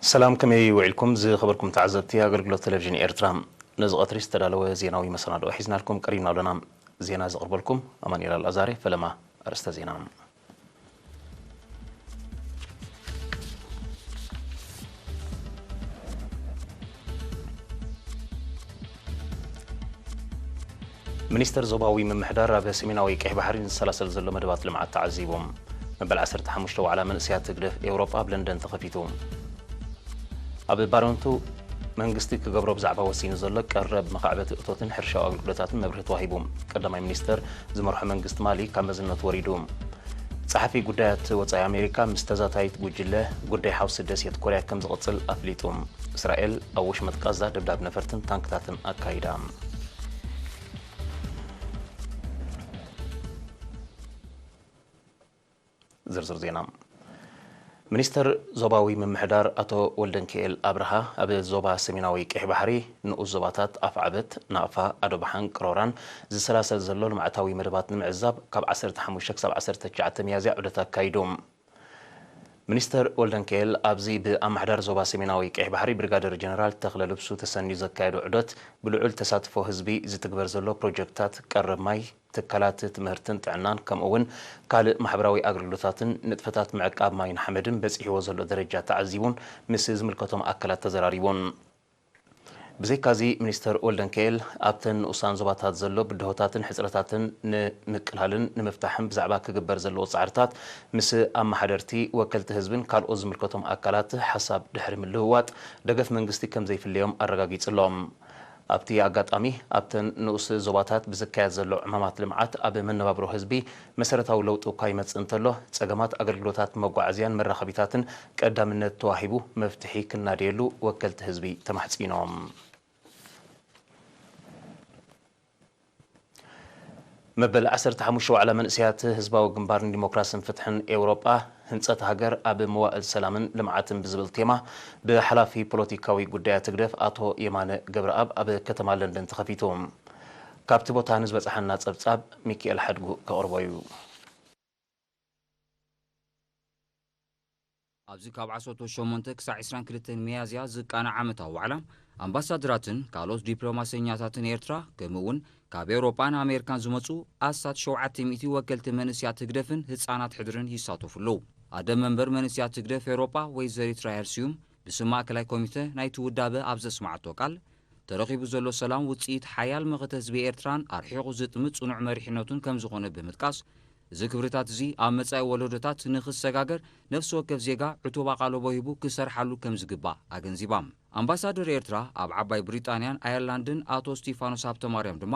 ሰላም፣ ከመይ ውዒልኩም ዝኸበርኩም ተዓዘብቲ ኣገልግሎት ቴሌቪዥን ኤርትራ? ነዚ ቀትሪ ዝተዳለወ ዜናዊ መሰናድኦ ሒዝናልኩም ቀሪብና ኣለና። ዜና ዘቕርበልኩም ኣማኑኤል ኣልኣዛሬ። ፈለማ ኣርእስተ ዜና። ሚኒስተር ዞባዊ ምምሕዳር ኣብ ሰሜናዊ ቀይሕ ባሕሪ ንዝሰላሰል ዘሎ መደባት ልምዓት ተዓዚቡ። መበል ዓሰርተ ሓሙሽተ ዋዕላ መንእሰያት ህግደፍ ኤውሮጳ ኣብ ለንደን ተኸፊቱ። ኣብ ባረንቱ መንግስቲ ክገብሮ ብዛዕባ ወሲኑ ዘሎ ቀረብ መኻዕበቲ እቶትን ሕርሻዊ ኣገልግሎታትን መብርሂ ተዋሂቡ። ቀዳማይ ሚኒስተር ዝመርሖ መንግስቲ ማሊ ካብ መዝነቱ ወሪዱ። ጸሓፊ ጉዳያት ወጻኢ ኣሜሪካ ምስ ተዛታይት ጉጅለ ጉዳይ ሓውሲ ደሴት ኮርያ ከም ዝቕጽል ኣፍሊጡ። እስራኤል ኣብ ወሽመጥ ጋዛ ደብዳብ ነፈርትን ታንክታትን ኣካይዳ። ዝርዝር ዜና። ሚኒስተር ዞባዊ ምምሕዳር ኣቶ ወልደንኪኤል ኣብርሃ ኣብ ዞባ ሰሜናዊ ቀይሕ ባሕሪ ንኡስ ዞባታት ኣፍዓበት፣ ናቕፋ፣ ኣዶባሓን ቅሮራን ዝሰላሰል ዘሎ ልምዓታዊ መደባት ንምዕዛብ ካብ ዓሰርተ ሓሙሽተ ክሳብ ዓሰርተ ትሽዓተ ሚያዝያ ዑደት ኣካይዱ። ሚኒስተር ወልደንኪኤል ኣብዚ ብኣማሕዳር ዞባ ሰሜናዊ ቀይሕ ባሕሪ ብሪጋደር ጀነራል ተኽለ ልብሱ ተሰንዩ ዘካየዶ ዑደት ብልዑል ተሳትፎ ህዝቢ ዝትግበር ዘሎ ፕሮጀክትታት ቀረብ ማይ፣ ትካላት ትምህርትን ጥዕናን ከምኡ እውን ካልእ ማሕበራዊ ኣገልግሎታትን ንጥፈታት ምዕቃብ ማይን ሓመድን በጺሕዎ ዘሎ ደረጃ ተዓዚቡን ምስ ዝምልከቶም ኣካላት ተዘራሪቡን። ብዘይካዚ ሚኒስተር ወልደንኪኤል ኣብተን ንኡሳን ዞባታት ዘሎ ብድሆታትን ሕጽረታትን ንምቅላልን ንምፍታሕን ብዛዕባ ክግበር ዘለዎ ጻዕርታት ምስ ኣመሓደርቲ፣ ወከልቲ ህዝብን ካልኦት ዝምልከቶም ኣካላት ሓሳብ ድሕሪ ምልውዋጥ ደገፍ መንግስቲ ከም ዘይፍለዮም ኣረጋጊጹ ኣሎ። ኣብቲ ኣጋጣሚ ኣብተን ንኡስ ዞባታት ብዝካየድ ዘሎ ዕማማት ልምዓት ኣብ መነባብሮ ህዝቢ መሰረታዊ ለውጢ እኳ ይመጽእ እንተሎ፣ ጸገማት ኣገልግሎታት መጓዓዝያን መራኸቢታትን ቀዳምነት ተዋሂቡ መፍትሒ ክናደየሉ ወከልቲ ህዝቢ ተማሕጺኖም። መበል ዓሰርተ ሓሙሽተ ዋዕላ መንእሰያት ህዝባዊ ግንባር ንዲሞክራስን ፍትሕን ኤውሮጳ፣ ህንጸት ሃገር ኣብ መዋእል ሰላምን ልምዓትን ብዝብል ቴማ ብሓላፊ ፖለቲካዊ ጉዳያት ህግደፍ ኣቶ የማነ ገብረኣብ ኣብ ከተማ ለንደን ተኸፊቱ። ካብቲ ቦታ ንዝበጽሓና ጸብጻብ ሚኪኤል ሓድጉ ከቕርቦ እዩ። ኣብዚ ካብ ዓሰርተ ሸሞንተ ክሳዕ ዕስራን ክልተን ሚያዝያ ዝቃናዕ ዓመታዊ ዋዕላ፣ ኣምባሳደራትን ካልኦት ዲፕሎማሰኛታትን ኤርትራ፣ ከምኡ እውን ካብ ኤውሮጳን ኣሜሪካን ዝመጹ ኣስታት ሸውዓተ ሚእቲ ወከልቲ መንእሰያት ህግደፍን ህጻናት ሕድርን ይሳተፉ ኣለዉ። ኣደ መንበር መንእሰያት ህግደፍ ኤውሮጳ ወይዘሪት ራሄል ስዩም ብስም ማእከላይ ኮሚተ ናይቲ ውዳበ ኣብ ዘስማዓቶ ቃል፣ ተረኺቡ ዘሎ ሰላም ውጽኢት ሓያል መኸተ ህዝቢ ኤርትራን ኣርሒቑ ዝጥምት ጽኑዕ መሪሕነቱን ከም ዝኾነ ብምጥቃስ፣ እዚ ክብርታት እዚ ኣብ መጻኢ ወለዶታት ንኽሰጋገር ነፍሲ ወከፍ ዜጋ ዕቱብ ኣቓልቦ ሂቡ ክሰርሓሉ ከም ዝግባእ ኣገንዚባ። ኣምባሳደር ኤርትራ ኣብ ዓባይ ብሪጣንያን ኣየርላንድን ኣቶ ስቲፋኖስ ሃብተማርያም ድማ፣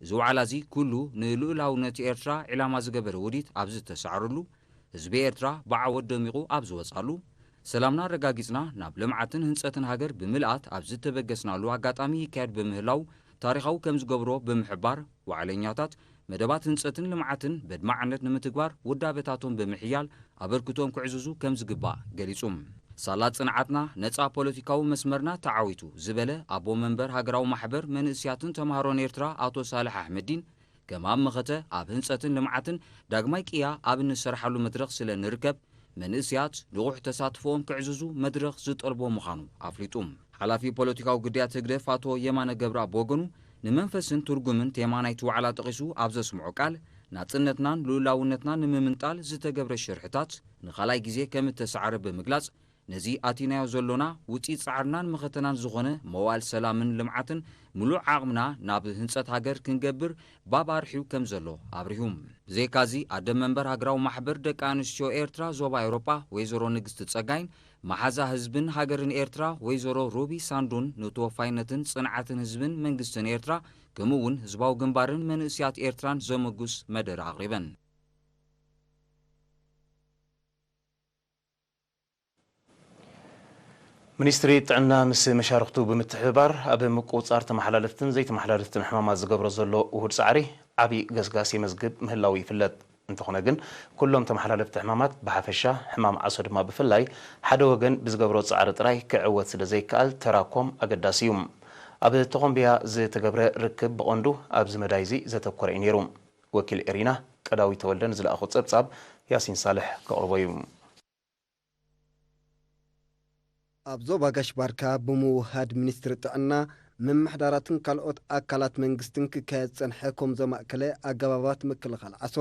እዚ ዋዕላ እዚ ኩሉ ንልኡላውነት ኤርትራ ዒላማ ዝገበረ ውዲት ኣብ ዝተሳዕረሉ፣ ህዝቢ ኤርትራ ብዓወት ደሚቑ ኣብ ዝወጻሉ፣ ሰላምና ኣረጋጊጽና ናብ ልምዓትን ህንጸትን ሃገር ብምልኣት ኣብ ዝተበገስናሉ ኣጋጣሚ ይካየድ ብምህላው ታሪኻዊ ከም ዝገብሮ ብምሕባር፣ ዋዕለኛታት መደባት ህንጸትን ልምዓትን በድማዕነት ንምትግባር ውዳበታቶም ብምሕያል ኣበርክቶኦም ክዕዝዙ ከም ዝግባእ ገሊጹ። ሳላ ጽንዓትና ነጻ ፖለቲካዊ መስመርና ተዓዊቱ ዝበለ ኣቦ መንበር ሃገራዊ ማሕበር መንእስያትን ተምሃሮን ኤርትራ ኣቶ ሳልሕ ኣሕመዲን፣ ከም ኣብ መኸተ ኣብ ህንጸትን ልምዓትን ዳግማይ ቅያ ኣብ እንሰርሓሉ መድረኽ ስለ ንርከብ፣ መንእስያት ንቑሕ ተሳትፎኦም ክዕዝዙ መድረኽ ዝጠልቦ ምዃኑ ኣፍሊጡ። ሓላፊ ፖለቲካዊ ጉዳያት ህግደፍ ኣቶ የማነ ገብረኣብ ብወገኑ፣ ንመንፈስን ትርጉምን ቴማ ናይቲ ዋዕላ ጠቒሱ ኣብ ዘስምዖ ቃል፣ ናጽነትናን ልኡላውነትናን ንምምንጣል ዝተገብረ ሽርሕታት ንኻልኣይ ግዜ ከም እተሳዕረ ብምግላጽ፣ ነዚ ኣቲናዮ ዘሎና ውጽኢት ጻዕርናን መኸተናን ዝኾነ መዋእል ሰላምን ልምዓትን ምሉእ ዓቕምና ናብ ህንጸት ሃገር ክንገብር ባብ ኣርሕዩ ከም ዘሎ ኣብሪሁ። ብዘይካዚ ኣደ መንበር ሃገራዊ ማሕበር ደቂ ኣንስትዮ ኤርትራ ዞባ ኤውሮጳ ወይዘሮ ንግስቲ ጸጋይን መሓዛ ህዝብን ሃገርን ኤርትራ ወይዘሮ ሩቢ ሳንዱን ንተወፋይነትን ጽንዓትን ህዝብን መንግስትን ኤርትራ ከምኡ እውን ህዝባዊ ግንባርን መንእስያት ኤርትራን ዘመጉስ መደረ ኣቕሪበን። ሚኒስትሪ ጥዕና ምስ መሻርኽቱ ብምትሕብባር ኣብ ምቁጽጻር ተመሓላለፍትን ዘይተመሓላለፍትን ሕማማት ዝገብሮ ዘሎ ውሁድ ጻዕሪ ዓቢ ገስጋስ የመዝግብ ምህላው ይፍለጥ። እንተኾነ ግን ኩሎም ተመሓላለፍቲ ሕማማት ብሓፈሻ ሕማም ዓሶ ድማ ብፍላይ ሓደ ወገን ብዝገብሮ ጻዕሪ ጥራይ ክዕወት ስለ ዘይከኣል ተራኮም ኣገዳሲ እዩ። ኣብ ተኾምቢያ ዝተገብረ ርክብ ብቐንዱ ኣብዚ መዳይ እዚ ዘተኮረ እዩ ነይሩ። ወኪል ኤሪና ቀዳዊ ተወልደ ንዝለኣኾ ጸብጻብ ያሲን ሳልሕ ከቕርቦ እዩ። ኣብ ዞባ ጋሽ ባርካ ብምውሃድ ሚኒስትሪ ጥዕና፣ ምምሕዳራትን ካልኦት ኣካላት መንግስትን ክካየድ ዝጸንሐ ኮም ዘማእከለ ኣገባባት ምክልኻል ዓሶ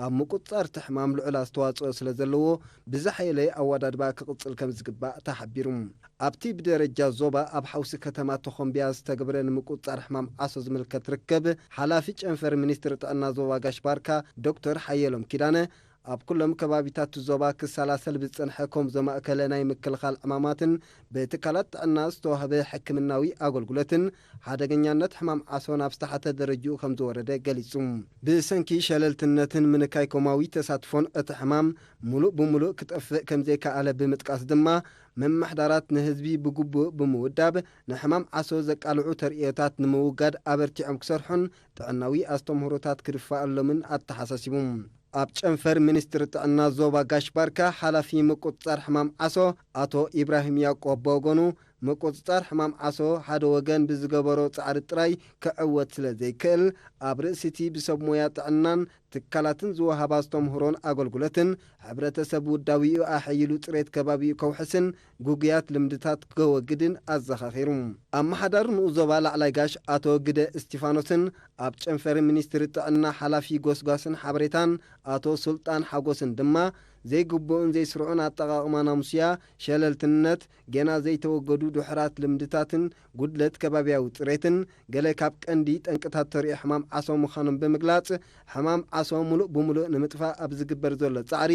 ኣብ ምቁጽጻር እቲ ሕማም ልዑል ኣስተዋጽኦ ስለ ዘለዎ፣ ብዝሓየለ ኣወዳድባ ክቕጽል ከም ዝግባእ ተሓቢሩ። ኣብቲ ብደረጃ ዞባ ኣብ ሓውሲ ከተማ ተኾምቢያ ዝተገብረ ንምቁጽጻር ሕማም ዓሶ ዝምልከት ርክብ፣ ሓላፊ ጨንፈር ሚኒስትሪ ጥዕና ዞባ ጋሽ ባርካ ዶክተር ሓየሎም ኪዳነ፣ ኣብ ኩሎም ከባቢታት ዞባ ክሰላሰል ብዝጸንሐ ኮም ዘማእከለ ናይ ምክልኻል ዕማማትን ብትካላት ጥዕና ዝተዋህበ ሕክምናዊ ኣገልግሎትን ሓደገኛነት ሕማም ዓሶ ናብ ዝተሓተ ደረጅኡ ከም ዝወረደ ገሊጹ። ብሰንኪ ሸለልትነትን ምንካይ ኮማዊ ተሳትፎን እቲ ሕማም ሙሉእ ብሙሉእ ክጠፍእ ከም ዘይከኣለ ብምጥቃስ ድማ፣ ምምሕዳራት ንህዝቢ ብግቡእ ብምውዳብ ንሕማም ዓሶ ዘቃልዑ ተርእዮታት ንምውጋድ ኣበርቲዖም ክሰርሑን ጥዕናዊ ኣስተምህሮታት ክድፋኣሎምን ኣተሓሳሲቡ። ኣብ ጨንፈር ሚኒስትሪ ጥዕና ዞባ ጋሽ ባርካ ሓላፊ ምቁጽጻር ሕማም ዓሶ ኣቶ ኢብራሂም ያዕቆብ ብወገኑ፣ ምቁጽጻር ሕማም ዓሶ ሓደ ወገን ብዝገበሮ ጻዕሪ ጥራይ ክዕወት ስለ ዘይክእል፣ ኣብ ርእሲ እቲ ብሰብ ሞያ ጥዕናን ትካላትን ዝወሃብ ኣስተምህሮን ኣገልግሎትን፣ ሕብረተሰብ ውዳቢኡ ኣሐይሉ ጽሬት ከባቢኡ ከውሕስን ግጉያት ልምድታት ከወግድን ኣዘኻኺሩ። ኣመሓዳሪ ንኡስ ዞባ ላዕላይ ጋሽ ኣቶ ግደ እስቲፋኖስን ኣብ ጨንፈር ሚኒስትሪ ጥዕና ሓላፊ ጎስጓስን ሓበሬታን ኣቶ ሱልጣን ሓጎስን ድማ፣ ዘይግቡእን ዘይስሩዕን ኣጠቓቕማ ናሙስያ፣ ሸለልትነት፣ ጌና ዘይተወገዱ ድሑራት ልምድታትን ጉድለት ከባብያዊ ጽሬትን ገለ ካብ ቀንዲ ጠንቅታት ተርእዮ ሕማም ዓሶ ምዃኖም ብምግላጽ፣ ሕማም ዓሶ ሙሉእ ብሙሉእ ንምጥፋእ ኣብ ዝግበር ዘሎ ጻዕሪ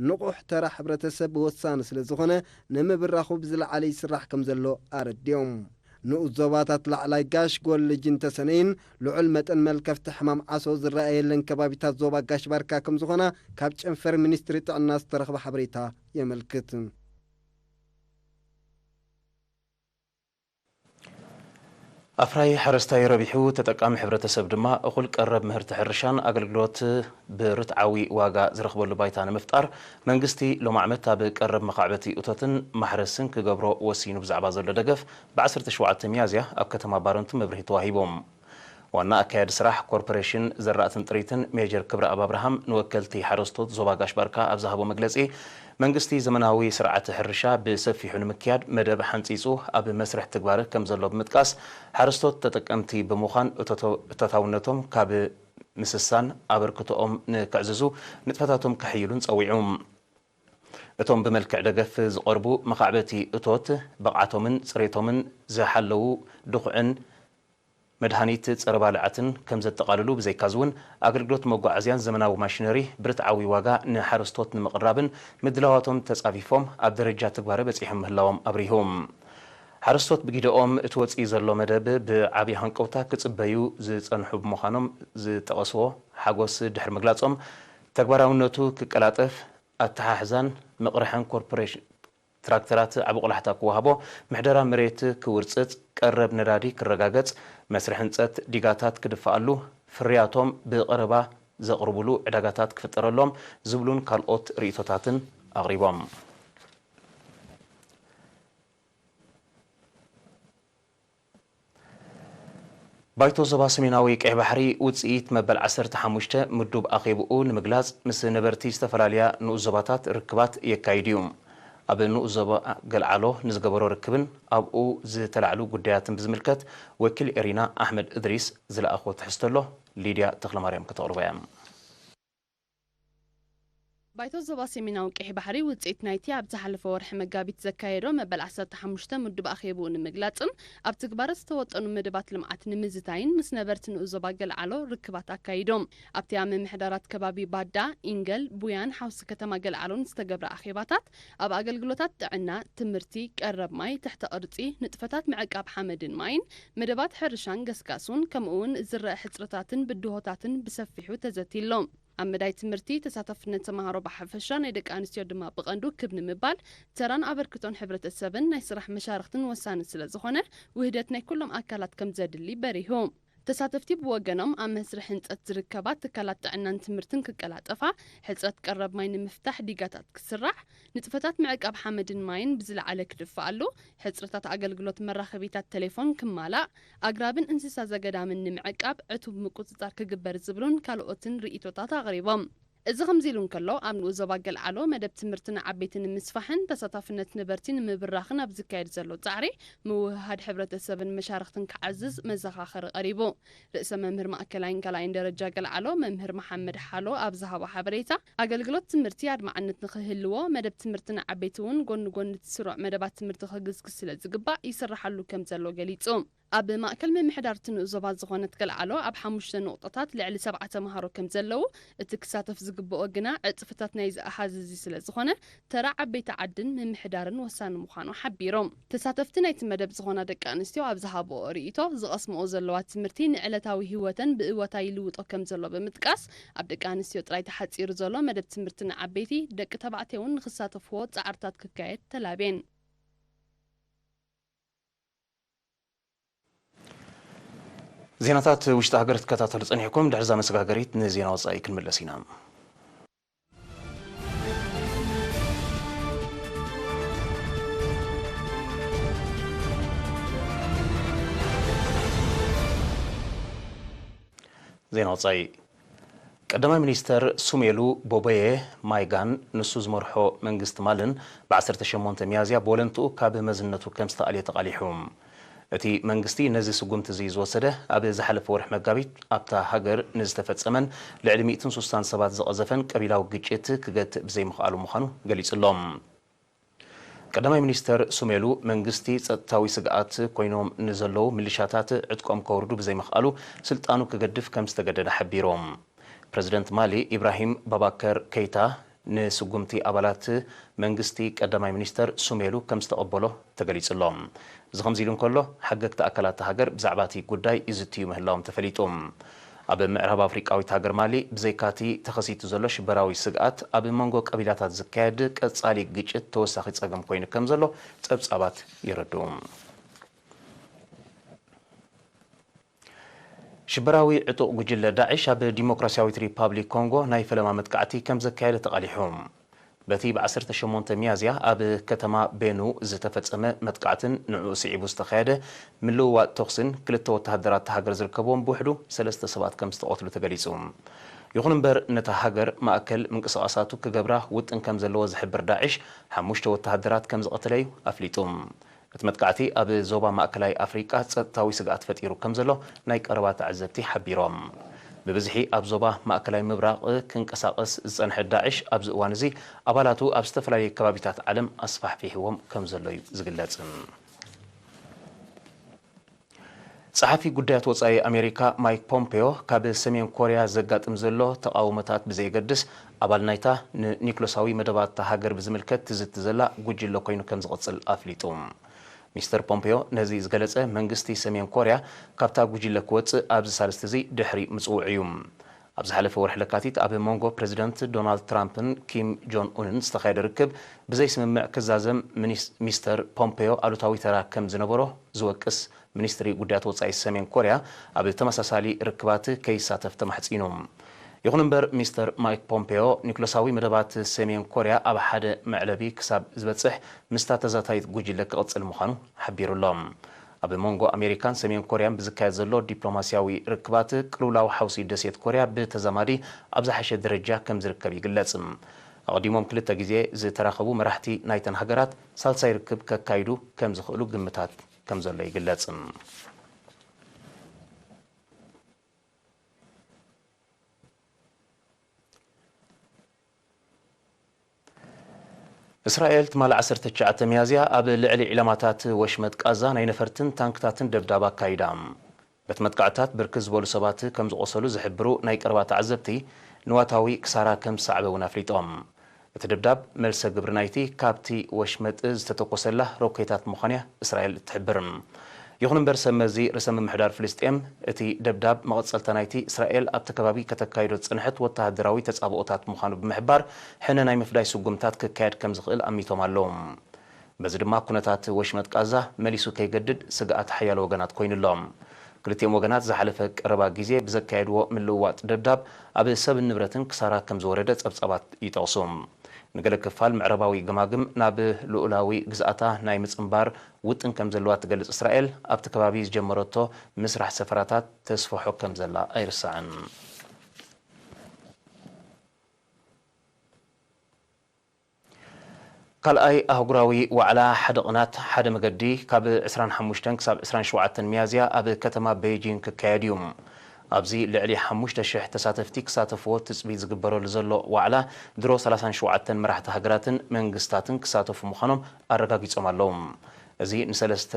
ንቑሕ ተራ ሕብረተሰብ ወሳኒ ስለ ዝኾነ፣ ንምብራኹ ብዝለዓለ ይስራሕ ከም ዘሎ ኣረዲኦም። ንኡስ ዞባታት ላዕላይ ጋሽ፣ ጎልጅን ተሰነይን ልዑል መጠን መልከፍቲ ሕማም ዓሶ ዝረኣየለን ከባቢታት ዞባ ጋሽ ባርካ ከም ዝኾና ካብ ጨንፈር ሚኒስትሪ ጥዕና ዝተረኽበ ሓበሬታ የመልክት። ኣፍራዪ ሓረስታይ ረቢሑ፣ ተጠቃሚ ሕብረተሰብ ድማ እኹል ቀረብ ምህርቲ ሕርሻን ኣገልግሎት ብርትዓዊ ዋጋ ዝረኽበሉ ባይታ ንምፍጣር፣ መንግስቲ ሎም ዓመት ኣብ ቀረብ መኻዕበቲ እቶትን ማሕረስን ክገብሮ ወሲኑ ብዛዕባ ዘሎ ደገፍ፣ ብ ዓሰርተ ሸውዓተ ሚያዝያ ኣብ ከተማ ባረንቱ መብርሂ ተዋሂቦም። ዋና ኣካያዲ ስራሕ ኮርፖሬሽን ዘራእትን ጥሪትን ሜጀር ክብረኣብ ኣብርሃም ንወከልቲ ሓረስቶት ዞባ ጋሽ ባርካ ኣብ ዝሃቦ መግለጺ፣ መንግስቲ ዘመናዊ ስርዓተ ሕርሻ ብሰፊሑ ንምክያድ መደብ ሓንጺጹ ኣብ መስርሕ ትግባረ ከም ዘሎ ብምጥቃስ፣ ሓረስቶት ተጠቀምቲ ብምዃን እቶቶ-፣ እቶታውነቶም ካብ ምስሳን ኣበርክቶኦም ንክዕዝዙ ንጥፈታቶም ከሕይሉን ጸዊዑ። እቶም ብመልክዕ ደገፍ ዝቐርቡ መኻዕበቲ እቶት ብቕዓቶምን ጽሬቶምን ዝሓለዉ ድኹዕን መድሃኒት ጸረ ባልዓትን ከም ዘጠቓልሉ ብዘይካዚ እውን ኣገልግሎት መጓዓዝያን ዘመናዊ ማሽነሪ ብርትዓዊ ዋጋ ንሓረስቶት ንምቕራብን ምድላዋቶም ተጻፊፎም ኣብ ደረጃ ትግባረ በጺሖም ምህላዎም ኣብሪሁ። ሓረስቶት ብጊደኦም እቲ ወጺኡ ዘሎ መደብ ብዓቢ ሃንቀውታ ክጽበዩ ዝጸንሑ ብምዃኖም ዝጠቐስዎ ሓጎስ ድሕሪ ምግላጾም፣ ተግባራውነቱ ክቀላጠፍ ኣተሓሕዛን ምቕርሕን ኮርፖሬሽን ትራክተራት ዓቢ ቆላሕታ ክወሃቦ፣ ምሕደራ መሬት ክውርጽጽ፣ ቀረብ ነዳዲ ክረጋገጽ፣ መስርሕ ህንጸት ዲጋታት ክድፍኣሉ፣ ፍርያቶም ብቐረባ ዘቕርብሉ ዕዳጋታት ክፍጠረሎም ዝብሉን ካልኦት ርእይቶታትን ኣቕሪቦም። ባይቶ ዞባ ሰሜናዊ ቀይሕ ባሕሪ ውጽኢት መበል ዓሰርተ ሓሙሽተ ምዱብ ኣኼብኡ ንምግላጽ ምስ ነበርቲ ዝተፈላለያ ንኡስ ዞባታት ርክባት የካይድ እዩ። ኣብ ንኡስ ዞባ ገልዓሎ ንዝገበሮ ርክብን ኣብኡ ዝተላዕሉ ጉዳያትን ብዝምልከት ወኪል ኤሪና ኣሕመድ እድሪስ ዝለኣኾ ትሕዝቶ ኣሎ፣ ሊድያ ተኽለማርያም ከተቕርቦ እያ። ባይቶ ዞባ ሰሜናዊ ቀይሕ ባሕሪ ውጽኢት ናይቲ ኣብ ዝሓለፈ ወርሒ መጋቢት ዘካየዶ መበል ዓሰርተ ሓሙሽተ ምዱብ ኣኼብኡ ንምግላጽን ኣብ ትግባረ ዝተወጠኑ መደባት ልምዓት ንምዝታይን ምስ ነበርቲ ንኡስ ዞባ ገልዓሎ ርክባት ኣካይዶም። ኣብቲ ኣብ ምምሕዳራት ከባቢ ባዳ፣ ኢንገል፣ ቡያን ሓውሲ ከተማ ገልዓሎን ዝተገብረ ኣኼባታት ኣብ ኣገልግሎታት ጥዕና፣ ትምህርቲ፣ ቀረብ ማይ፣ ትሕተ ቅርጺ፣ ንጥፈታት ምዕቃብ ሓመድን ማይን፣ መደባት ሕርሻን ገስጋሱን ከምኡ እውን ዝረአ ሕጽርታትን ብድሆታትን ብሰፊሑ ተዘትይሎም። ኣብ መዳይ ትምህርቲ፣ ተሳታፍነት ተመሃሮ ብሓፈሻ ናይ ደቂ ኣንስትዮ ድማ ብቐንዱ ክብ ንምባል፣ ተራን ኣበርክቶን ሕብረተሰብን ናይ ስራሕ መሻርኽትን ወሳኒ ስለ ዝኾነ፣ ውህደት ናይ ኩሎም ኣካላት ከም ዘድሊ በሪሁ። ተሳተፍቲ ብወገኖም፣ ኣብ መስርሕ ህንጸት ዝርከባ ትካላት ጥዕናን ትምህርትን ክቀላጠፋ፣ ሕጽረት ቀረብ ማይ ንምፍታሕ ዲጋታት ክስራሕ፣ ንጥፈታት ምዕቃብ ሓመድን ማይን ብዝለዓለ ክድፍኣሉ፣ ሕጽረታት ኣገልግሎት መራኸቢታት ቴሌፎን ክማላእ፣ ኣግራብን እንስሳ ዘገዳምን ንምዕቃብ ዕቱብ ምቁጽጻር ክግበር ዝብሉን ካልኦትን ርእይቶታት ኣቕሪቦም። እዚ ከምዚ ኢሉ እንከሎ፣ ኣብ ንኡስ ዞባ ገልዓሎ መደብ ትምህርቲ ንዓበይቲ ንምስፋሕን ተሳታፍነት ነበርቲ ንምብራኽን ኣብ ዝካየድ ዘሎ ጻዕሪ፣ ምውህሃድ ሕብረተሰብን መሻርኽትን ክዓዝዝ መዘኻኸሪ ቀሪቡ። ርእሰ መምህር ማእከላይን ካልኣይን ደረጃ ገልዓሎ መምህር መሓመድ ሓሎ ኣብ ዝሃቦ ሓበሬታ፣ ኣገልግሎት ትምህርቲ ኣድማዕነት ንኽህልዎ፣ መደብ ትምህርቲ ንዓበይቲ እውን ጎኒ ጎኒ እቲ ስሩዕ መደባት ትምህርቲ ክግዝግዝ ስለ ዝግባእ ይስራሓሉ ከም ዘሎ ገሊጹ። ኣብ ማእከል ምምሕዳር እቲ ንኡስ ዞባ ዝኾነት ገልዓሎ ኣብ ሓሙሽተ ነቑጣታት ልዕሊ ሰብዓ ተምሃሮ ከም ዘለዉ፣ እቲ ክሳተፍ ዝግብኦ ግና ዕጽፍታት ናይዚ ኣሃዝ እዚ ስለ ዝኾነ፣ ተራ ዓበይቲ ዓድን ምምሕዳርን ወሳኒ ምዃኑ ሓቢሮም። ተሳተፍቲ ናይቲ መደብ ዝኾና ደቂ ኣንስትዮ ኣብ ዝሃብኦ ርእይቶ፣ ዝቐስምኦ ዘለዋ ትምህርቲ ንዕለታዊ ህይወተን ብእወታ ይልውጦ ከም ዘሎ ብምጥቃስ፣ ኣብ ደቂ ኣንስትዮ ጥራይ ተሓጺሩ ዘሎ መደብ ትምህርቲ ንዓበይቲ፣ ደቂ ተባዕትዮ እውን ንኽሳተፍዎ ጻዕርታት ክካየድ ተላብየን። ዜናታት ውሽጢ ሃገር ትከታተሉ ጸኒሕኩም፣ ድሕሪ እዛ መሰጋገሪት ንዜና ወጻኢ ክንምለስ ኢና። ዜና ወጻኢ። ቀዳማይ ሚኒስተር ሱሜሉ ቦበየ ማይጋን ንሱ ዝመርሖ መንግስቲ ማልን ብ ዓሰርተ ሸሞንተ ሚያዝያ ብወለንትኡ ካብ መዝነቱ ከም ዝተኣልየ ተቓሊሑ። እቲ መንግስቲ ነዚ ስጉምቲ እዚ ዝወሰደ፣ ኣብ ዝሓለፈ ወርሒ መጋቢት ኣብታ ሃገር ንዝተፈጸመን ልዕሊ ሚእትን ሱሳን ሰባት ዝቐዘፈን ቀቢላዊ ግጭት ክገትእ ብዘይምኽኣሉ ምዃኑ ገሊጹ ኣሎ። ቀዳማይ ሚኒስተር ሱሜሉ፣ መንግስቲ ጸጥታዊ ስግኣት ኮይኖም ንዘለዉ ሚሊሻታት ዕጥቆም ከውርዱ ብዘይምኽኣሉ፣ ስልጣኑ ክገድፍ ከም ዝተገደደ ሓቢሮም። ፕረዚደንት ማሊ ኢብራሂም ባባከር ከይታ ንስጉምቲ ኣባላት መንግስቲ ቀዳማይ ሚኒስተር ሱሜሉ ከም ዝተቐበሎ ተገሊጹ ኣሎ። እዚ ከምዚ ኢሉ እንከሎ፣ ሓገግቲ ኣካላት እታ ሃገር ብዛዕባ እቲ ጉዳይ ይዝትዩ ምህላዎም ተፈሊጡ። ኣብ ምዕራብ ኣፍሪቃዊት ሃገር ማሊ፣ ብዘይካቲ ተኸሲቱ ዘሎ ሽበራዊ ስግኣት፣ ኣብ መንጎ ቀቢላታት ዝካየድ ቀጻሊ ግጭት ተወሳኺ ጸገም ኮይኑ ከም ዘሎ ጸብጻባት የረድኡ። ሽበራዊ ዕጡቕ ጉጅለ ዳዕሽ ኣብ ዲሞክራሲያዊት ሪፓብሊክ ኮንጎ ናይ ፈለማ መጥቃዕቲ ከም ዘካየደ ተቓሊሑ። በቲ ብ ዓሰርተ ሸሞንተ ሚያዝያ ኣብ ከተማ ቤኑ ዝተፈጸመ መጥቃዕትን ንዕኡ ስዒቡ ዝተኻየደ ምልውዋጥ ተኹስን ክልተ ወተሃደራት እታ ሃገር ዝርከብዎም ብውሕዱ ሰለስተ ሰባት ከም ዝተቐትሉ ተገሊጹ። ይኹን እምበር፣ ነታ ሃገር ማእከል ምንቅስቓሳቱ ክገብራ ውጥን ከም ዘለዎ ዝሕብር ዳዕሽ፣ ሓሙሽተ ወተሃደራት ከም ዝቐተለ እዩ ኣፍሊጡ። እቲ መጥቃዕቲ ኣብ ዞባ ማእከላይ ኣፍሪቃ ጸጥታዊ ስግኣት ፈጢሩ ከም ዘሎ ናይ ቀረባ ተዓዘብቲ ሓቢሮም። ብብዝሒ ኣብ ዞባ ማእከላይ ምብራቕ ክንቀሳቐስ ዝጸንሐ ዳዕሽ፣ ኣብዚ እዋን እዚ ኣባላቱ ኣብ ዝተፈላለዩ ከባቢታት ዓለም ኣስፋሕፊሕዎም ከም ዘሎ እዩ ዝግለጽ። ጸሓፊ ጉዳያት ወጻኢ ኣሜሪካ ማይክ ፖምፔዮ፣ ካብ ሰሜን ኮርያ ዘጋጥም ዘሎ ተቓውሞታት ብዘየገድስ፣ ኣባል ናይታ ንኒክሎሳዊ መደባት እታ ሃገር ብዝምልከት ትዝቲ ዘላ ጉጅለ ኮይኑ ከም ዝቕጽል ኣፍሊጡ። ሚስተር ፖምፔዮ ነዚ ዝገለጸ፣ መንግስቲ ሰሜን ኮርያ ካብታ ጉጅለ ክወጽእ ኣብዚ ሳልስቲ እዚ ድሕሪ ምጽውዑ እዩ። ኣብ ዝሓለፈ ወርሒ ለካቲት ኣብ መንጎ ፕረዚደንት ዶናልድ ትራምፕን ኪም ጆን ኡንን ዝተኻየደ ርክብ ብዘይስምምዕ ክዛዘም፣ ሚኒስ-፣ ሚስተር ፖምፔዮ ኣሉታዊ ተራ ከም ዝነበሮ ዝወቅስ ሚኒስትሪ ጉዳያት ወጻኢ ሰሜን ኮርያ ኣብ ተመሳሳሊ ርክባት ከይሳተፍ ተማሕጺኑ። ይኹን እምበር፣ ሚስተር ማይክ ፖምፔዮ፣ ኒክሎሳዊ መደባት ሰሜን ኮርያ ኣብ ሓደ መዕለቢ ክሳብ ዝበጽሕ ምስታ ተዛታይት ጉጅለ ክቕጽል ምዃኑ ሓቢሩ ኣሎ። ኣብ መንጎ ኣሜሪካን ሰሜን ኮርያን ብዝካየድ ዘሎ ዲፕሎማስያዊ ርክባት፣ ቅልውላው ሓውሲ ደሴት ኮርያ ብተዛማዲ ኣብ ዝሓሸ ደረጃ ከም ዝርከብ ይግለጽ። ኣቐዲሞም ክልተ ግዜ ዝተራኸቡ መራሕቲ ናይተን ሃገራት፣ ሳልሳይ ርክብ ከካይዱ ከም ዝኽእሉ ግምታት ከም ዘሎ ይግለጽ። እስራኤል ትማሊ ዓሰርተ ትሽዓተ ሚያዝያ ኣብ ልዕሊ ዒላማታት ወሽመጥ ቃዛ ናይ ነፈርትን ታንክታትን ደብዳብ ኣካይዳ። በቲ መጥቃዕታት ብርክት ዝበሉ ሰባት ከም ዝቖሰሉ ዝሕብሩ ናይ ቀረባ ተዓዘብቲ፣ ንዋታዊ ክሳራ ከም ዝሰዓበ እውን ኣፍሊጦም። እቲ ደብዳብ፣ መልሰ ግብሪ ናይቲ ካብቲ ወሽመጥ ዝተተኮሰላ ሮኬታት ምዃኑ'ያ እስራኤል እትሕብር። ይኹን እምበር፣ ሰብ መዚ ርእሰ ምምሕዳር ፍልስጤም፣ እቲ ደብዳብ መቐጸልታ ናይቲ እስራኤል ኣብቲ ከባቢ ከተካይዶ ዝጸንሐት ወተሃደራዊ ተጻብኦታት ምዃኑ ብምሕባር፣ ሕነ ናይ ምፍዳይ ስጉምታት ክካየድ ከም ዝኽእል ኣሚቶም ኣለዉ። በዚ ድማ፣ ኩነታት ወሽመጥ ቃዛ መሊሱ ከይገድድ ስግኣት ሓያሎ ወገናት ኮይኑ ኣሎ። ክልቲኦም ወገናት ዝሓለፈ ቀረባ ግዜ ብዘካየድዎ ምልውዋጥ ደብዳብ፣ ኣብ ሰብን ንብረትን ክሳራ ከም ዝወረደ ጸብጻባት ይጠቕሱ። ንገለ ክፋል ምዕራባዊ ገማግም፣ ናብ ልኡላዊ ግዝኣታ ናይ ምጽንባር ውጥን ከም ዘለዋ ትገልጽ እስራኤል፣ ኣብቲ ከባቢ ዝጀመረቶ ምስራሕ ሰፈራታት ተስፍሖ ከም ዘላ ኣይርሳዕን። ካልኣይ ኣህጉራዊ ዋዕላ ሓደ ቅናት ሓደ መገዲ ካብ ዕስራን ሓሙሽተን ክሳብ ዕስራን ሸውዓተን ሚያዝያ ኣብ ከተማ ቤይጂንግ ክካየድ እዩ። ኣብዚ ልዕሊ ሓሙሽተ ሽሕ ተሳተፍቲ ክሳተፍዎ ትጽቢት ዝግበረሉ ዘሎ ዋዕላ፣ ድሮ ሰላሳን ሸውዓተን መራሕቲ ሃገራትን መንግስታትን ክሳተፉ ምዃኖም ኣረጋጊጾም ኣለዉ። እዚ ንሰለስተ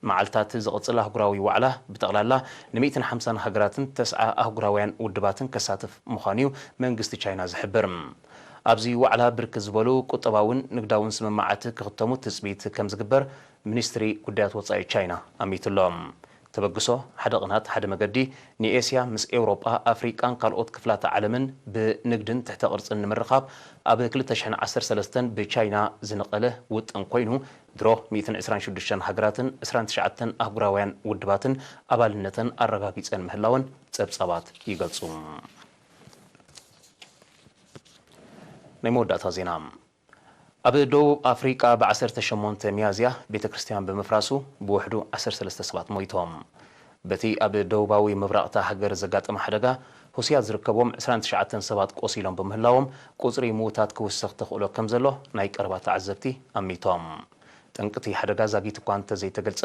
መዓልታት ዝቕጽል ኣህጉራዊ ዋዕላ፣ ብጠቕላላ ንሚእትን ሓምሳን ሃገራትን ተስዓ ኣህጉራውያን ውድባትን ከሳትፍ ምዃኑ እዩ መንግስቲ ቻይና ዝሕብር። ኣብዚ ዋዕላ ብርክት ዝበሉ ቁጠባውን ንግዳውን ስምምዓት ክኽተሙ ትጽቢት ከም ዝግበር ሚኒስትሪ ጉዳያት ወጻኢ ቻይና ኣሚቱ ኣሎ። ተበግሶ ሓደ ቅናት ሓደ መገዲ ንኤስያ ምስ ኤውሮጳ፣ ኣፍሪቃን ካልኦት ክፍላተ ዓለምን ብንግድን ትሕተ ቅርጽን ንምርኻብ ኣብ ክልተ ሽሕን ዓሰርተ ሰለስተን ብቻይና ዝነቐለ ውጥን ኮይኑ፣ ድሮ ሚእትን ዕስራን ሽዱሽተን ሃገራትን ዕስራን ትሽዓተን ኣህጉራውያን ውድባትን ኣባልነተን ኣረጋጊጸን ምህላወን ጸብጻባት ይገልጹ። ናይ መወዳእታ ዜና። ኣብ ደቡብ ኣፍሪቃ ብ ዓሰርተ ሸሞንተ ሚያዝያ ቤተ ክርስቲያን ብምፍራሱ ብውሕዱ ዓሰርተ ሰለስተ ሰባት ሞይቶም። በቲ ኣብ ደቡባዊ ምብራቕ እታ ሃገር ዘጋጠመ ሓደጋ፣ ሁስያ ዝርከቦም ዕስራን ትሽዓተን ሰባት ቆሲሎም ብምህላዎም፣ ቁጽሪ ምዉታት ክውስኽ ተኽእሎ ከም ዘሎ ናይ ቀረባ ተዓዘብቲ ኣሚቶም። ጠንቂ እቲ ሓደጋ ዛጊት እኳ እንተዘይተገልጸ፣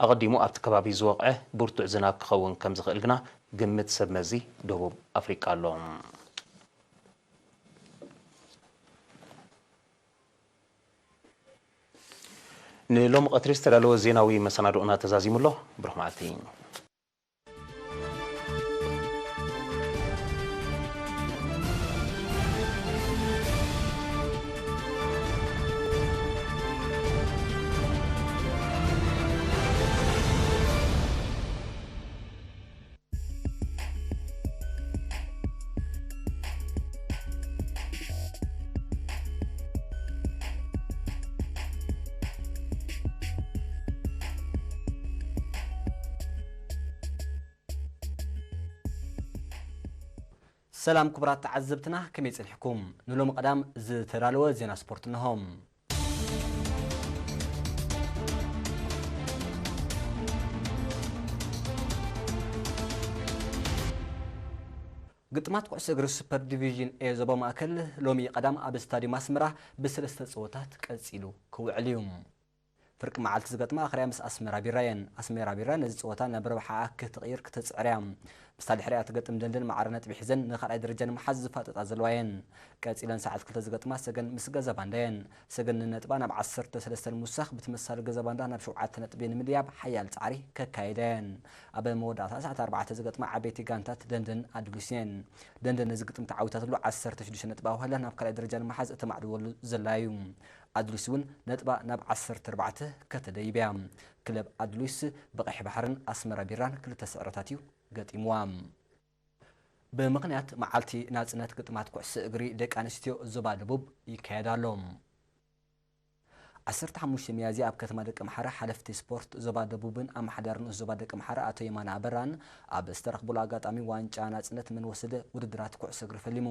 ኣቐዲሙ ኣብቲ ከባቢ ዝወቕዐ ብርቱዕ ዝናብ ክኸውን ከም ዝኽእል ግና ግምት ሰብ መዚ ደቡብ ኣፍሪቃ ኣሎ። ንሎሚ ቀትሪ ዝተዳለወ ዜናዊ መሰናድኦና ተዛዚሙ ኣሎ። ብሩኽ መዓልቲ። ሰላም ክቡራት ተዓዘብትና፣ ከመይ ጸኒሕኩም? ንሎሚ ቀዳም ዝተዳለወ ዜና ስፖርት እንሆ። ግጥማት ኩዕሶ እግሪ ሱፐር ዲቪዥን ኤ ዞባ ማእከል ሎሚ ቀዳም ኣብ ስታዲየም ኣስመራ ብሰለስተ ጸወታት ቀጺሉ ክውዕል እዩ። ፍርቂ መዓልቲ ዝገጥማ ኣኽርያ ምስ ኣስመራ ቢራ እየን። ኣስመራ ቢራ ነዚ ጸወታ ናብ ረብሓኣ ክትቕይር ክትጽዕር እያ። ምስታ ድሕሪኣ ትገጥም ደንደን ማዕረ ነጥቢ ሒዘን ንኻልኣይ ደረጃ ንምሓዝ ዝፋጠጣ ዘለዋ እየን። ቀጺለን ሰዓት ክልተ ዝገጥማ ሰገን ምስ ገዛ ባንዳ እየን። ሰገን ንነጥባ ናብ ዓሰርተ ሰለስተ ንምውሳኽ ብተመሳሳሊ ገዛ ባንዳ ናብ ሸውዓተ ነጥቢ ንምድያብ ሓያል ጻዕሪ ከካይዳ እየን። ኣብ መወዳእታ ሰዓት ኣርባዕተ ዝገጥማ ዓበይቲ ጋንታት ደንደን ኣድሉስ እየን። ደንደን ነዚ ግጥም ተዓዊታትሉ ዓሰርተ ሽዱሽተ ነጥቢ ኣውሃላ ናብ ካልኣይ ደረጃ ንምሓዝ እተማዕድወሉ ዘላ እዩ። ኣድሉስ እውን ነጥባ ናብ ዓሰርተ ኣርባዕተ ከተደይብ እያ። ክለብ ኣድሉስ ብቐይሕ ባሕርን ኣስመራ ቢራን ክልተ ስዕረታት እዩ ገጢምዋ። ብምኽንያት መዓልቲ ናጽነት ግጥማት ኩዕሶ እግሪ ደቂ ኣንስትዮ ዞባ ደቡብ ይካየድ ኣሎ። ዓሰርተ ሓሙሽተ ሚያዝያ ኣብ ከተማ ደቀምሓረ ሓለፍቲ ስፖርት ዞባ ደቡብን ኣመሓዳሪ ንኡስ ዞባ ደቀምሓረ ኣቶ የማነ ኣበራን ኣብ ዝተረኽቡሉ ኣጋጣሚ ዋንጫ ናጽነት መን ወሰደ ውድድራት ኩዕሶ እግሪ ፈሊሙ።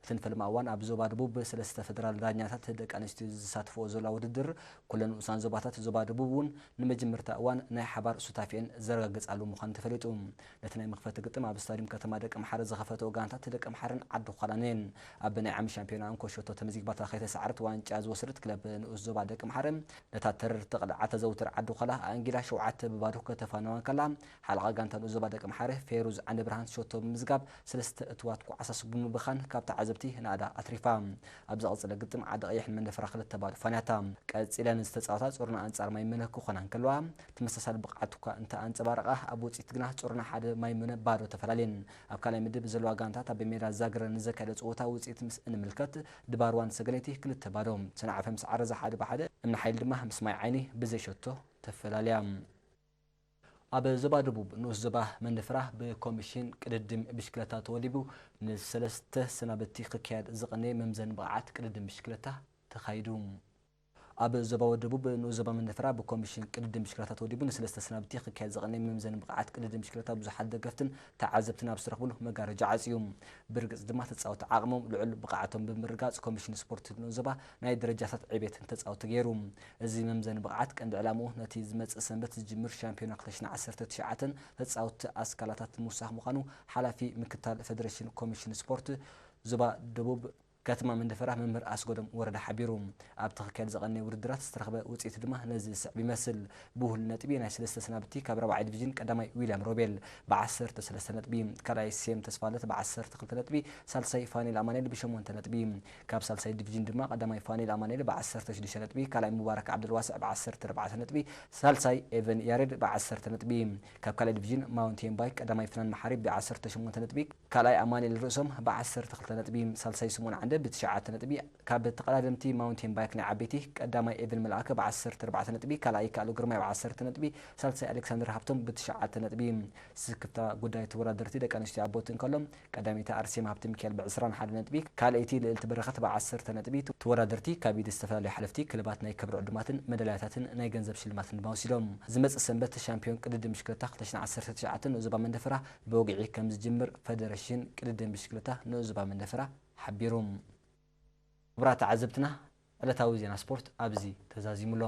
እቲ ንፈልማ እዋን ኣብ ዞባ ደቡብ ሰለስተ ፈደራል ዳኛታት ደቂ ኣንስትዮ ዝሳትፍኦ ዘለዋ ውድድር ኩለን ንኡሳን ዞባታት ዞባ ደቡብ እውን ንመጀመርታ እዋን ናይ ሓባር ሱታፌአን ዘረጋግጻሉ ምዃኑ ተፈሊጡ። ነቲ ናይ መኽፈቲ ግጥም ኣብ ስታዲየም ከተማ ደቀምሓረ ዝኸፈተኦ ጋንታት ደቀምሓረን ዓዲ ዃላን እየን። ኣብ ናይ ዓሚ ሻምፒዮና እንኮ ሸቶ ተመዝጊባታ ከይተሳዕረት ዋንጫ ዝወሰደት ክለብ ንኡስ ዞባ ደቀምሓረ ነታ ተረርቲ ቅልዓት ተዘውትር ዓዲ ዃላ ኣእንጊዳ ሸውዓተ ብባዶ ከተፋንዋ እንከላ፣ ሓለቓ ጋንታ ንኡስ ዞባ ደቀምሓረ ፌሩዝ ዓንደብርሃን ሸቶ ብምምዝጋብ ሰለስተ እትዋት ኳዕሳስ ብምብኻን ካብ ተዓዘብቲ ናእዳ ኣትሪፋ። ኣብ ዝቐጸለ ግጥም ዓዲ ቀይሕን መንደፈራ ክልተ ባዶ ፋንያታ። ቀጺለን ዝተጻወታ ጾርና ኣንጻር ማይ መነ ክኾና እንከለዋ፣ ተመሳሳሊ ብቕዓት እኳ እንተ ኣንጸባረቓ፣ ኣብ ውጽኢት ግና ጾርና ሓደ ማይ መነ ባዶ ተፈላለየን። ኣብ ካልኣይ ምድብ ዘለዋ ጋንታት ኣብ ሜዳ ዛግረ ንዘካየደ ጸወታ ውጽኢት ምስ እንምልከት፣ ድባርዋን ሰገነይቲ ክልተ ባዶ፣ ሰንዓፈ ምስ ዓረዛ ሓደ ብሓደ፣ እምኒ ሓይሊ ድማ ምስ ማይ ዓይኒ ብዘይ ሸቶ ተፈላለያ። ኣብ ዞባ ደቡብ ንኡስ ዞባ መንደፈራ ብኮሚሽን ቅድድም ብሽክለታ ተወዲቡ ንሰለስተ ሰናበቲ ክካየድ ዝቐነየ መምዘኒ ብቕዓት ቅድድም ብሽክለታ ተኻይዱ። ኣብ ዞባ ደቡብ ንኡስ ዞባ መንደፈራ ብኮሚሽን ቅድድም ብሽክለታ ተወዲቡ ንሰለስተ ሰናብቲ ክካየድ ዝቐነየ መምዘኒ ብቕዓት ቅድድም ብሽክለታ ብዙሓት ደገፍትን ተዓዘብትን ኣብ ዝተረኽብሉ መጋረጃ ዓጽዩ። ብርግጽ ድማ ተጻወቲ ዓቕሞም ልዑል ብቕዓቶም ብምርጋጽ ኮሚሽን ስፖርት ንኡስ ዞባ ናይ ደረጃታት ዕቤትን ተጻወቲ ገይሩ። እዚ መምዘኒ ብቕዓት ቀንዲ ዕላምኡ ነቲ ዝመጽእ ሰንበት ዝጅምር ሻምፒዮና ክልተ ሽሕን ዓሰርተ ትሽዓተን ተጻወቲ ኣስካላታት ምውሳኽ ምዃኑ ሓላፊ ምክታል ፈደሬሽን ኮሚሽን ስፖርት ዞባ ደቡብ ከተማ መንደፈራ መምህር ኣስጎዶም ወረደ ሓቢሩ። ኣብቲ ክካየድ ዝቐነየ ውድድራት ዝተረኽበ ውፅኢት ድማ ነዚ ዝስዕብ ይመስል። ብውህሉል ነጥቢ ናይ ሰለስተ ሰናብቲ ካብ ራብዓይ ዲቪዥን ቀዳማይ ዊልያም ሮቤል ብዓሰርተ ሰለስተ ነጥቢ፣ ካልኣይ ሴም ተስፋለት ብዓሰርተ ክልተ ነጥቢ፣ ሳልሳይ ፋኒል ኣማኑኤል ብሸሞንተ ነጥቢ። ካብ ሳልሳይ ዲቪዥን ድማ ቀዳማይ ፋኒል ኣማኑኤል ብዓሰርተ ሽዱሽተ ነጥቢ፣ ካልኣይ ሙባረክ ዓብደልዋስዕ ብዓሰርተ ኣርባዕተ ነጥቢ፣ ሳልሳይ ኤቨን ያሬድ ብዓሰርተ ነጥቢ። ካብ ካልኣይ ዲቪዥን ማውንቴን ባይክ ቀዳማይ ፍናን መሓሪ ብዓሰርተ ሸሞንተ ነጥቢ፣ ካልኣይ ኣማኑኤል ርእሶም ብዓሰርተ ክልተ ነጥቢ፣ ሳልሳይ ስምኦን ዓንደ ብትሽዓተ ነጥቢ። ካብ ተቐዳደምቲ ማውንቴን ባይክ ናይ ዓበይቲ ቀዳማይ ኤቨን መልኣከ ብዓሰርተ ኣርባዕተ ነጥቢ፣ ካልኣይ ይከኣሎ ግርማይ ብዓሰርተ ነጥቢ፣ ሳልሳይ ኣሌክሳንደር ሃብቶም ብትሽዓተ ነጥቢ። ስክፍታ ጉዳይ ተወዳደርቲ ደቂ ኣንስትዮ ኣቦት እንከሎ፣ ቀዳመይቲ ኣርሴማ ሃብተሚካኤል ብዕስራን ሓደ ነጥቢ፣ ካልኣይቲ ልእልቲ በረኸት ብዓሰርተ ነጥቢ። ተወዳደርቲ ካብ ኢድ ዝተፈላለዩ ሓለፍቲ ክለባት ናይ ክብሪ ዕዱማትን መዳልያታትን ናይ ገንዘብ ሽልማትን ድማ ወሲዶም። ዝመጽእ ሰንበት ሻምፒዮን ቅድድም ብሽክለታ ክልተ ሽሕን ዓሰርተ ትሽዓተ ንኡስ ዞባ መንደፈራ ብወግዒ ከም ዝጅምር ፈደረሽን ቅድድም ብሽክለታ ንኡስ ዞባ መንደፈራ ሓቢሩ። ክቡራት ተዓዘብትና፣ ዕለታዊ ዜና ስፖርት ኣብዚ ተዛዚሙ ኣሎ።